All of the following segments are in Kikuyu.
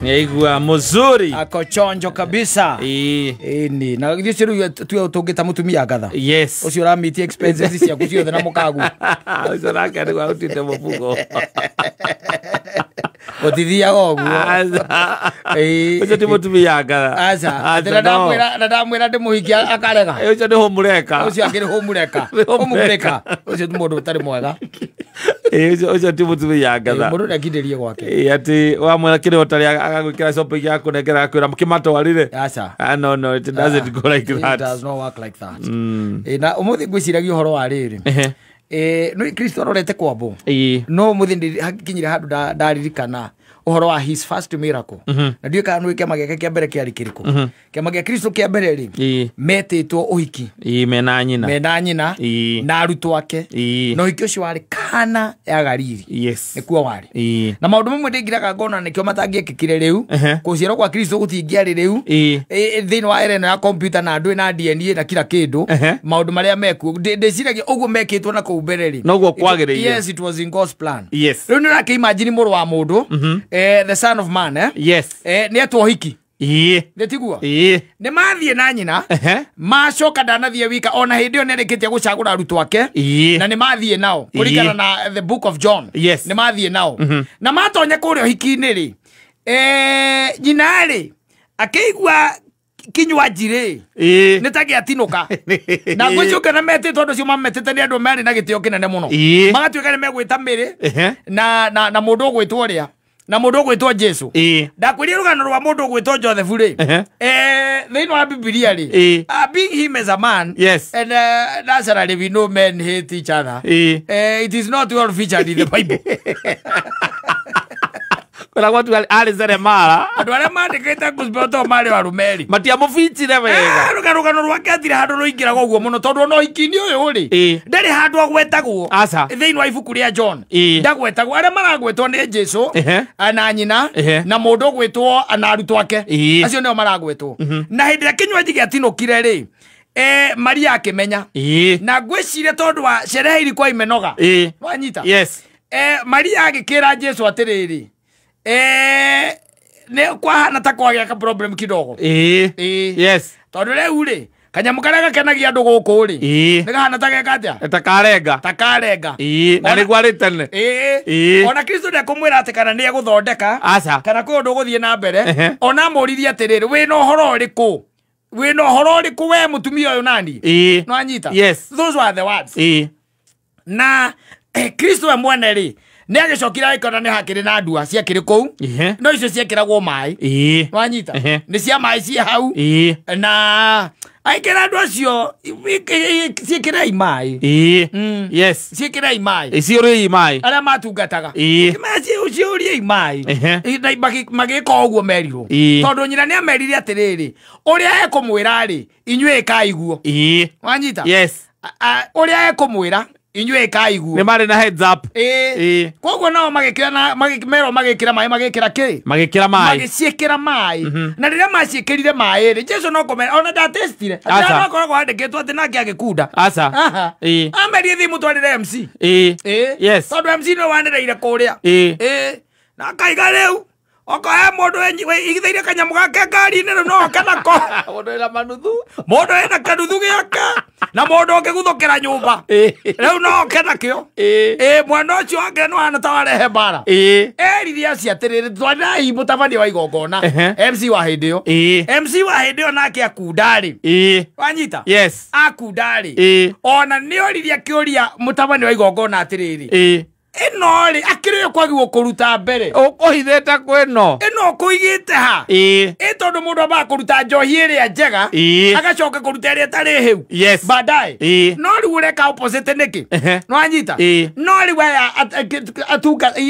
Nĩaigua muzuri. Ako chonjo kabisa. Ĩni na githĩ ũcio rĩu tuwe tũngĩta mũtumia ngatha. Yes. Ũcio ũramiti expenses ciaku ciothe na mũkagu. Ũcio nake nĩguo arutĩte mũbuko. Gũtithiaga ũguo. Ũcio ti mũtumia ngatha. Aca. Atĩ na ndamwĩra ndĩmũhikie akarega. Ũcio nĩ hũmũreka. Ũcio akĩrĩ hũmũreka. Hũmũreka. Ũcio ti mũndũ ũtarĩ mwega. Ũcio ti mũtumia ngatha. Mũndũ ndakindĩrie gwake. Atĩ wamwĩra kĩrĩa ũtarĩ agagwĩkĩra shopping ya kũnengera agakwĩra mũkĩmatwarire. Aca. No, no, it doesn't go like that. It does not work like that. Na ũmũthĩ ngwĩciragia ũhoro wa rĩrĩ. No Kristo arorete kwambwo. No ũmũthĩ ndĩhakinyire handũ ndaririkana ũhoro wa his first miracle. Na ndiũĩ kana nĩ kĩama gĩake kĩa mbere kĩarĩ kĩrĩkũ. Kĩama gĩa Kristo kĩa mbere rĩ, metĩtwo ũhiki. Mena nyina. Mena nyina na arutwo ake. Na ũhiki ũcio warĩ Kana ya Galili. Yes. Nĩkuo warĩ. Na maũndũ mamwe ndĩngiraga ngona nĩkĩo matangĩekĩkire rĩu. Gũciarwo kwa Kristo gũtingĩarĩ rĩu. Thĩinĩ wa era ĩno ya computer na andũ na DNA na kila kĩndũ. Maũndũ marĩa mekuo ndĩciragia ũguo mekĩtwo na kũu mbere rĩ. Noguo kwagĩrĩire. Yes, it was in God's plan. Yes. Rĩu nĩ ũrakĩimagine mũrũ wa mũndũ. The son of man, eh? Yes. Nĩ etwo ũhiki. Nĩ tiguo? Nĩ mathiĩ na nyina. Macoka ndanathiĩ wika ona hĩndĩ ĩyo nĩarĩkĩtie gũcagũra arutwo ake. Na nĩ mathiĩ nao kũringana na the book of John. Yes. Nĩ mathiĩ nao. Na matonya kũrĩa ũhiki-inĩ rĩ, nyina rĩ akĩigua kinywaji rĩ nĩ ta gĩatinũka. Na ngwĩciria na metĩtwo andũ acio mametĩte nĩ andũ marĩ na gĩtĩo kĩnene mũno. Magatuĩka nĩ megwĩta Mary na mũndũ ũgwĩtwo ũrĩa. Na mũndũ ũgwĩtwo Jesu. Ndakwĩria rũgano rwa mũndũ ũgwĩtwo Joseph rĩ. Thĩinĩ wa Bibilia rĩ. Being him as a man. Yes. And naturally we know men hate each other. It is not well featured in the Bible. Kwĩra gwatu arĩ seremala. Andũ arĩa mandĩkĩte gospel to marĩ arũme rĩ. Matiamũbichire wega. Rũgano rwake atirĩ handũ rũingĩraga ũguo mũno tondũ ona ũhiki-inĩ ũyũ rĩ, ndarĩ handũ agwetagwo. Thĩinĩ wa ibuku rĩa John. Ndagwetagwo. Arĩa maragwetwo nĩ Jesu na nyina na mũndũ ũgwĩtwo na arutwo ake. Acio nĩo maragwetwo. Na hĩndĩ ĩrĩa kĩnywaji gĩatinũkire rĩ, Maria akĩmenya. Na ngwĩciria tondũ wa sherehe ilikuwa imenoga. Wanyita? Yes. Maria agĩkĩra Jesu atĩrĩrĩ, ne kwahana ta kwagĩa ka problem kidogo. Yes. Tondũ rĩu rĩ, kanyamũ karĩa gakenagia andũ gũkũ rĩ, nĩ kahana ta geka atĩa? Ta karenga. Ta karenga. Na nĩguo arĩ tene. Ona Kristo ndekũmwĩra atĩ kana nĩ egũthondeka, kana kwĩ ũndũ ũgũthiĩ na mbere. Ona amũririe atĩrĩrĩ, wĩna ũhoro ũrĩkũ? Wĩna ũhoro ũrĩkũ we mũtumia ũyũ nani? No anyita? Yes. Those were the words. Na Kristo we mwene rĩ, nĩ agĩcokire agĩkora nĩ hakĩrĩ na ndua ciakĩrĩ kũu. No icio ciekĩragwo maĩ. Wanyita? Nĩ cia maĩ ciĩ hau. Na agĩkĩra andũ acio ciĩkĩrei maĩ. Yes. Ciĩkĩrei maĩ. Ciũriei maĩ. Arĩa matungataga. Ciũriei maĩ. Magĩka ũguo merirwo. Tondũ nyina nĩ amerire atĩrĩrĩ, ũrĩa ekũmwĩra rĩ, inyuĩ ĩkai guo. Wanyita? Yes. Ũrĩa ekũmwĩra inyuĩ ĩkai guo. Nĩ marĩ na heads up. Koguo nao magĩkĩra na merwo magĩkĩra maĩ, magĩkĩra kĩ? Magĩkĩra maĩ. Magĩciĩkĩra maĩ. Na rĩrĩa maciĩkĩrire maĩ rĩ, Jesu no kũmera ona ndatestire. Atĩ no akoragwo andĩkĩtwo atĩ nake agĩkunda. Aca. Amerie thiĩ mũtwarĩre MC. Yes. Tondũ MC nĩwe wanĩrĩire kũrĩa. Na akaiga rĩu okorwo he mũndũ igithĩire kanyamũ gake ngari-inĩ rĩu no oke nako. Mũndũ wĩna manuthu. Mũndũ wĩna kanuthu gĩake. Na mũndũ ũngĩguthũkĩra nyũmba. Rĩu no oke nakĩo. Mwana ũcio wake nĩ wahana ta warehe mbara. Erire acio atĩrĩrĩ, twarĩrai mũtabania wa igongona. MC wa hĩndĩ ĩyo. MC wa hĩndĩ ĩyo nake akunda rĩ. Wanyita? Yes. Akunda rĩ. Ona nĩ oririe kĩũria mũtabania wa igongona atĩrĩrĩ. Ĩno rĩ, akĩrĩ kwagĩrĩirwo kũruta mbere. Ũkũhithĩte kwĩno. Ĩno ũkũigĩte ha? Ĩ tondũ mũndũ ambaga kũruta njohi ĩrĩa njega, agacoka kũruta ĩrĩa ĩtarĩ hĩu. Yes. Baadaye. No rĩu ũreka opposite nĩkĩ? No anyita? No rĩu aya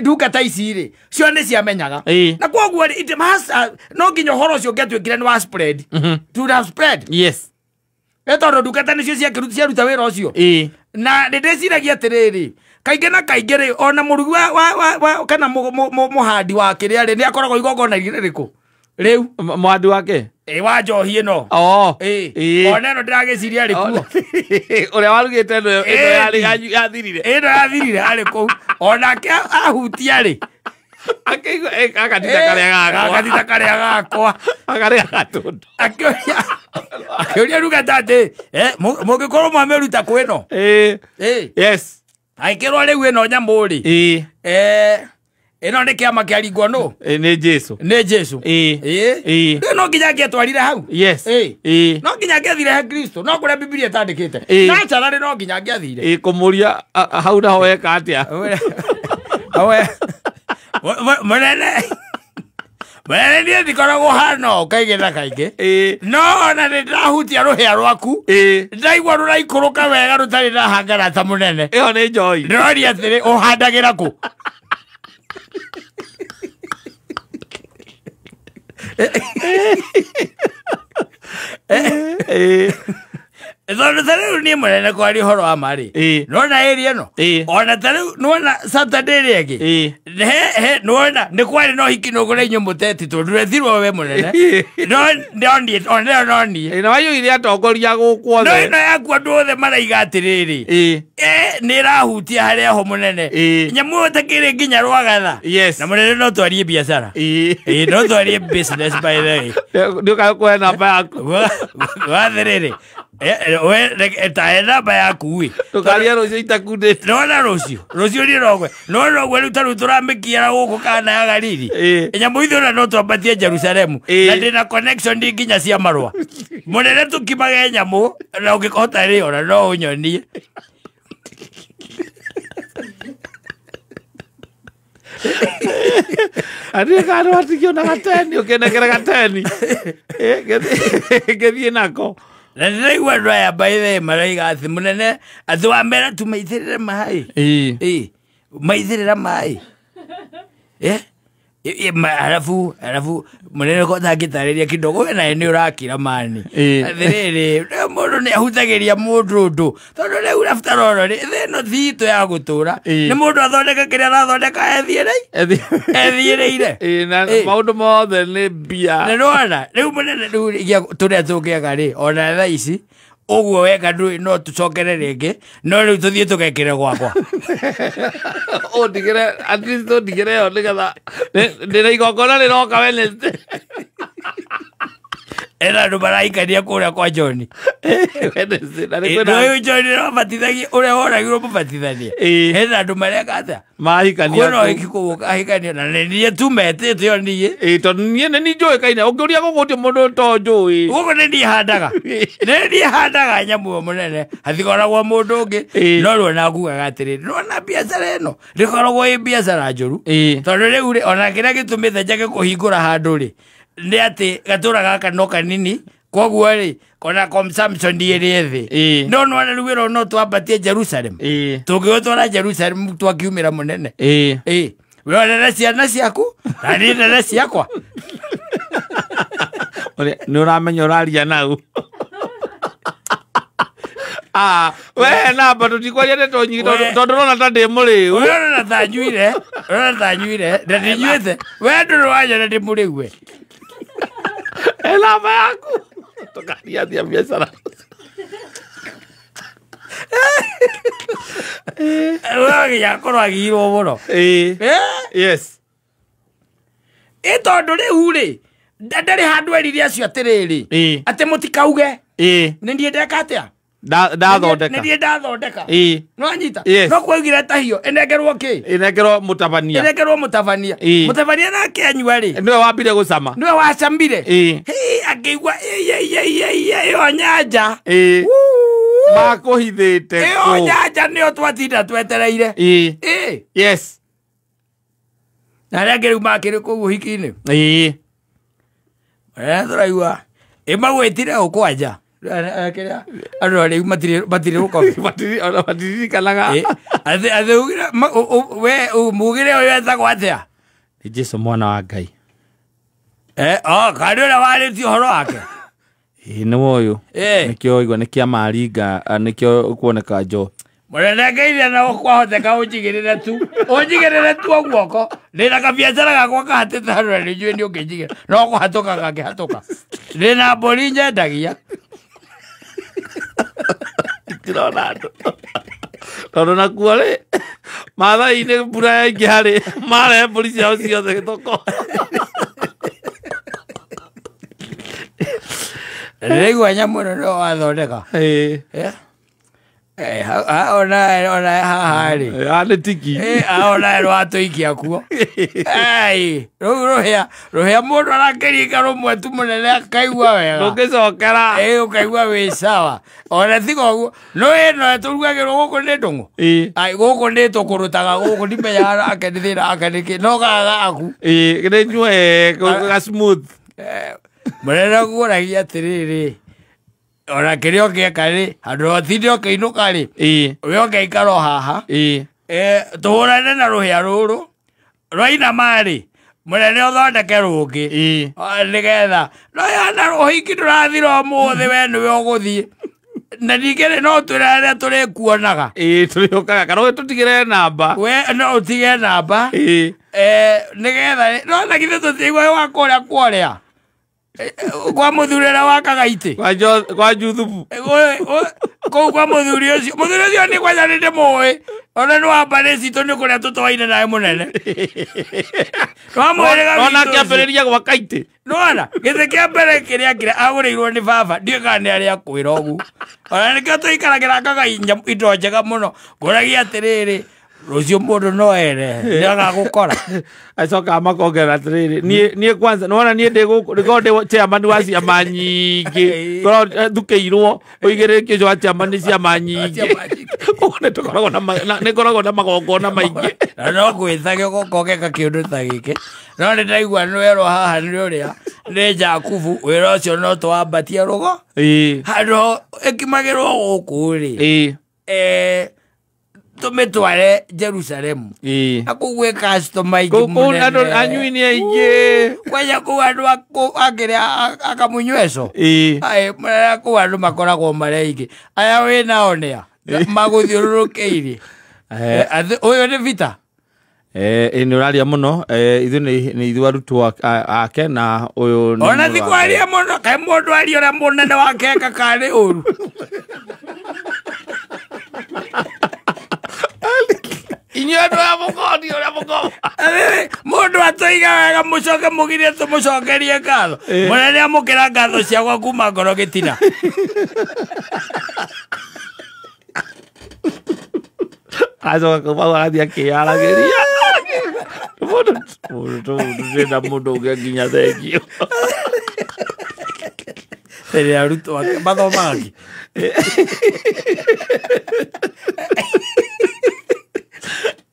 ndungata ici rĩ, cio nĩ ciamenyaga. Na kwoguo rĩ, it must, no nginya ũhoro ũcio ũngĩatuĩkire nĩ wa spread. To have spread. Yes. Ĩ tondũ ndungata nĩcio ciaruta wĩra ũcio. Na nĩ ndĩciragia atĩrĩrĩ, kaingĩ na kaingĩ rĩ, ona mũrugi wa kana mũhandi wa kĩrĩa rĩ, nĩ akoragwo igongona-inĩ rĩrĩkũ? Rĩu. Mũhandi wake? Wa njohi ĩno. Ona ĩno ndĩragĩciria arĩ kuo. Ũrĩa warugĩte ĩno yathirire. Ĩno yathirire arĩ kũu. Onake ahutia rĩ. Akĩigua agatita karĩa gakwa. Agatita karĩa gakwa. Akarĩa gatũndũ. Akĩũria rugata atĩ mũngĩkorwo mwamĩruta kwĩno. Yes. Agĩkĩrwo rĩu ĩno nyamũ rĩ. Ĩno nĩ kĩama kĩaringwo nũ? Nĩ Jesu. Nĩ Jesu. Rĩu no nginya angĩetwarire hau. Yes. No nginya angĩathire he Kristo. No kũrĩa Bibilia ĩtandĩkĩte. Naturally no nginya angĩathire. Kũmũria hau naho weka atĩa? Mũnene. Mũnene niĩ ndikoragwo hana ũũ kaingĩ na kaingĩ. No ona nĩ ndĩrahutia rũhĩa rwaku. Ndaigua rũraikũrũka wega rũtarĩ na hangara ta mũnene. Ĩyo nĩ njohi. Ndĩroria atĩrĩ ũhandagĩra kũ? Tondũ ta rĩu niĩ mũnene kwaria ũhoro wa ma rĩ, nĩwona ĩrĩa ĩno ona ta rĩu nĩwona Saturday ĩrĩa ĩngĩ nĩwona nĩ kwarĩ na ũhiki nũgũre inyuĩ mũtetitwo ndũretirwo we mũnene no ona ĩyo no niĩ na waiyũire atongoria gũkũ othe no ĩno yaku andũ othe maraiga atĩrĩrĩ nĩ ĩrahutia harĩa ho mũnene nyamũ ĩyo takĩrĩ nginya Rwagatha na mũnene no twarie biacara no twarie business by the way nĩ ũkahe namba yaku wathĩrĩrĩ we ta namba yaku ĩ tũkaria rũciũ itakundĩte nona rũciũ rũciũ niĩ nogwe nona ũguo rĩu ta rĩu tũramĩkiara gũkũ kana ya Galili nyamũ ithuĩ ona no twambatie Jerusalemu na ndĩna connection nginya cia marũa mũnene tũkimage nyamũ na ũngĩkĩhota rĩ ona no ũnyonie Atĩ kandũ hatikĩona gateni ũkĩnengera gateni ngĩthiĩ nako na ndĩraigua andũ aya by the way maraiga atĩ mũnene atĩ wamera tu maitĩrĩre maĩ maitĩrĩra maĩ arabu mũnene ko ndangĩtarĩria kidogo we nawe nĩ ũrakira mani atĩrĩrĩ mũndũ nĩ ahutagĩria mũndũ ũndũ tondũ rĩu after all rĩ thĩ ĩno ti itũ ya gũtũra nĩ mũndũ athondeka kĩrĩa arathondeka ethiĩrĩire na maũndũ mothe nĩ mbia na nĩwona rĩu mũnene rĩu tũrĩa tũngĩaga rĩ ona thaa ici ũguo weka ndũĩ no tũcokere rĩngĩ no rĩu tũthiĩ tũgekĩre gwakwa ũndigĩre at least ũndigĩre ĩyo nĩgetha ndĩna igongona rĩroka Wednesday ena andũ marahikania kũrĩa kwa John Wednesday na nĩ kwĩna ũyũ John nĩwabatithagia ũrĩa woragirwo mũbatithania hena andũ mareka atĩa mahikania kwĩna ũhiki kũu ũkahikania na nĩ niĩ tu metĩte o niĩ tondũ niĩ nĩ niĩ njũĩkaine ũngĩũria gũkũ gũtirĩ mũndũ to njũĩ gũkũ nĩ niĩ handaga nĩ niĩ handaga nyamũ ĩyo mũnene hatikoragwo mũndũ ũngĩ no rĩu ona ngugaga atĩrĩrĩ nĩwona biacara ĩno ndĩkoragwo ĩ biacara njũru tondũ rĩu rĩ ona kĩrĩa gĩtũmĩte njage kũhingũra handũ rĩ nĩ atĩ gatũra gaka no kanini koguo rĩ kona consumption ĩrĩ thĩ no nĩwona rĩu wĩra no twambatie Jerusalem tũngĩũtwara Jerusalem twakiumĩra mũnene wĩrorere ciana ciaku na niĩ ndere ciakwa nĩ ũramenya ũraria nau we namba tũtikwaria ndeto nyingĩ tondũ ũrona ta ndĩ mũrĩu we ũrona ta nyuire ũrona ta nyuire na ndinyuĩte we ndũrĩ wanyona ndĩ mũrĩu we namba yaku tũkaria atia biacara we nginya akorwo agĩirwo mũno yes ĩ tondũ rĩu rĩ ndarĩ handũ erire acio atĩrĩrĩ atĩ mũtikauge nĩ niĩ ndeka atĩa ndathondeka nĩ niĩ ndathondeka nĩwanyita no kwaugire tahio ĩnengerwo kĩ ĩnengerwo mũtabania ĩnengerwo mũtabania mũtabania nake anyua rĩ nĩwe wambire gũcama nĩwe wacamire akĩigua ĩyo nyanja makũhithĩte ĩyo nyanja nĩyo twatinda twetereire yes na arĩa angĩ rĩu makĩrĩ kũu ũhiki-inĩ tũraigua ĩmagwĩtire ũ kwanja andũ arĩu matirĩ rũkobi matiririkanaga atĩ we mugire ũyũ etagwo atĩa nĩ Jesu mwana wa Ngai karĩ ũrĩa warĩtie ũhoro wake nĩwe ũyũ nĩkĩo igua nĩ kĩa maringa nĩkĩo kuoneka njo mũnene ngeithia na kwahoteka ũnjigĩrĩre tu ũnjigĩrĩre tu o guoko ndĩna kabiacara gakwa kahatĩte handũ na nĩnjũĩ nĩ ũngĩnjigĩra no kũhatũka gangĩhatũka ndĩna mbũri nyendagia ndĩrona andũ tondũ nakuo rĩ Maathai-inĩ mbura yaingĩha rĩ marehe mbũri ciao ciothe thoko. Ndĩraigua nyamũ ĩno nĩyo wathondeka. Ona ona haha rĩ. Nĩ tiki. Ona ĩno watũikia kuo. Rũu rũhĩa mũndũ arakĩringa rũmwe tu mũnene akaigua wega. Ndũngĩcokera. Ũkaigua wĩ sawa. Ona tiga ũguo no ĩno tũrugagĩrwo gũkũ nĩ ndũng'ũ. Gũkũ nĩ tũkũrũtaga gũkũ ndimenyaga ake nĩ thĩna ake nĩkĩ no gaga aku. Nĩ nyue ga smooth. Mũnene guoragia atĩrĩrĩ ona kĩrĩa ũngĩeka rĩ handũ ũtinde ũkĩinũka rĩ we ũngĩikara o haha tũhũrane na rũhĩa rũrũ rwainama rĩ mũnene ũthondeke rũngĩ nĩgetha no yana ũhiki ndũrathira ũmũthĩ we nĩwe ũgũthiĩ na ningĩ rĩ no twĩre arĩa tũrĩkuonaga. Tũrĩũkaga kana tũtigĩre namba. We no ũtige namba nĩgetha no na githĩ tũtiigua wa kũrĩa kũrĩa kwa mũthuri ũrĩa wakaga itĩ kwa Juthubu kũu kwa mũthuri ũcio nĩ kwanja nĩ ndĩmũĩ ona nĩ wa mbarĩ citũ nĩ kũrĩa tũtwaine nawe mũnene nona kĩambĩrĩria gwaka itĩ nona gĩtĩ kĩa mbere kĩrĩa kĩrĩa agũrĩirwo nĩ baba ndiũĩ kana nĩ arĩa akwĩra ũguo ona nĩkĩo tũikaragĩra ngaga indo njega mũno ngũragia atĩrĩrĩ rũciũ mũndũ no ere nĩagagũkora acoka makongerera atĩrĩrĩ niĩ kwanza nĩwona niĩ ndĩ gũkũ ngorwo ndĩ chairman wa ciama nyingĩ ngorwo thukĩirwo ũigĩrĩrĩki ũcio wa chairman nĩ ciama nyingĩ koguo nĩngoragwo na magongona maingĩ na no ngwĩthage ũgoka ũgeka kĩũndũ ta gĩkĩ no nĩ ndaigua nĩwerwo haha nĩ ũrĩa nĩ Jakubu wĩra ũcio no tũwambatie rũgo handũ ĩkimagĩrwo gũkũ rĩ tũmĩtware Jerusalemu na kũu gwĩ customer aingĩ mũnene kũu anyui nĩ aingĩ kwanja kũu andũ akĩrĩa akamunyweco mũnene kũu andũ makoragwo marĩ aingĩ aya wĩ nao nĩa magũthiũrũrũkĩirie ũyũ nĩ Vita nĩ ũraria mũno ithuĩ nĩ ithuĩ arutwo ake na ũyũ ona ti kwaria mũno kaĩ mũndũ aria ũrĩa mũnene wake eka karĩ ũru inyuĩ andũ a mũkondi ũrĩa mũkoma mũndũ atũiga wega mũcoke mũgirie tũmũcokerie ngatho mũnene amũkĩra ngatho ciakwa kuma ngoro gĩtina acoka kuma hau agathiĩ akĩyaragĩria mũndũ ndĩrenda mũndũ ũngĩ nginya thengio rĩrĩa arutwo ake mathomaga kĩ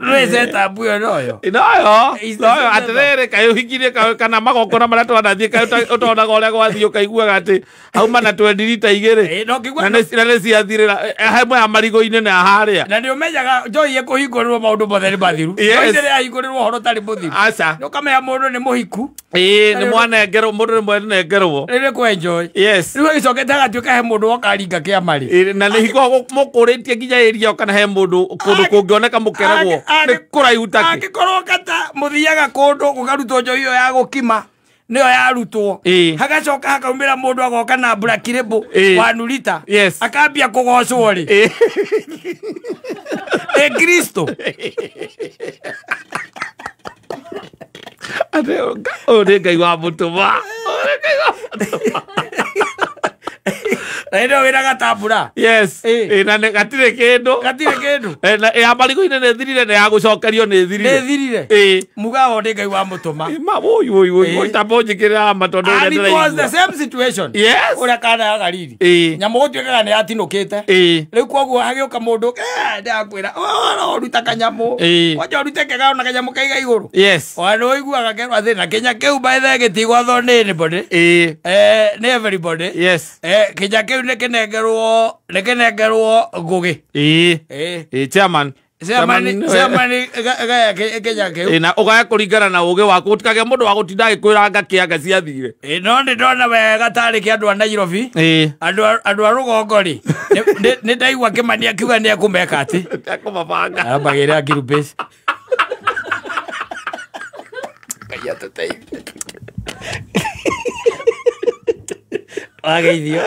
Rwĩ ĩyo noyo noyo noyo atĩrĩrĩ kaĩ ũhikirie kana magongona marĩa twanathiĩ kaĩ ũtonaga ũrĩa gwathiĩ ũkaiguaga atĩ hauma na twendi rita igĩrĩ na nĩ ciathirĩra hamwe ya marigũ-inĩ na harĩa na nĩ ũmenyaga njohi ĩkũhingũrĩrwo maũndũ mothe nĩ mathiru njohi rĩrĩa yahingũrĩrwo ũhoro ũtarĩ mũthiru aca nĩ ũkamenya mũndũ nĩ mũhiku nĩ mwanengerwo mũndũ nĩ mwanengerwo rĩrĩ kwenjoy yes rĩu agĩcokete agatuĩka he mũndũ woka aringa kĩama rĩ na nĩ hingo mũkũrĩtie nginya area kana he mũndũ kũndũ kũngĩoneka mũkeragwo nĩ kũraihu takĩ angĩkorwo kata mũthiaga kũndũ gũkarutwo njohi ĩyo ya gũkima nĩyo yarutwo hagacoka hakaumĩra mũndũ agoka na black label wa nurita akambia kũgocwo rĩ ĩ Kristo atĩ ũyũ nĩ Ngai wa mũtũma na ĩno wĩra gatambura yes na gatirĩ kĩndũ ya marigũ-inĩ nĩ thirire na ya gũcokerio nĩ thirire mugawo nĩ Ngai wa mũtũma tamba ũnjĩkĩrĩra ma tondũ and it was the same situation yes ũrĩa Kana ya Galili nyamũ gũtuĩkaga nĩ yatinũkĩte rĩu koguo hagĩũka mũndũ ndakwĩra ũruta kanyamũ wanja ũrute kega ona kanyamũ kaiga igũrũ yes ona nĩ ũiguaga kerwo atĩ na kĩnya kĩu by the way gĩtigwathwo nĩ anybody nĩ everybody yes kĩnya kĩu nĩ kĩnengerwo Ngũgĩ chairman chairman gaya kĩnya kĩu na ũgaya kũringana na ũgĩ waku gũtikagĩa mũndũ wa gũtinda agĩkwĩra ngakĩanga ciathire no nĩ ndona wega tarĩ kĩa andũ a Nairobi andũ a rũgongo rĩ nĩ ndaigua Kĩmani akiuga nĩ ekũmeka atĩ ekũmabanga ambagĩra ngirubĩci Ngai atũteithie wageithio.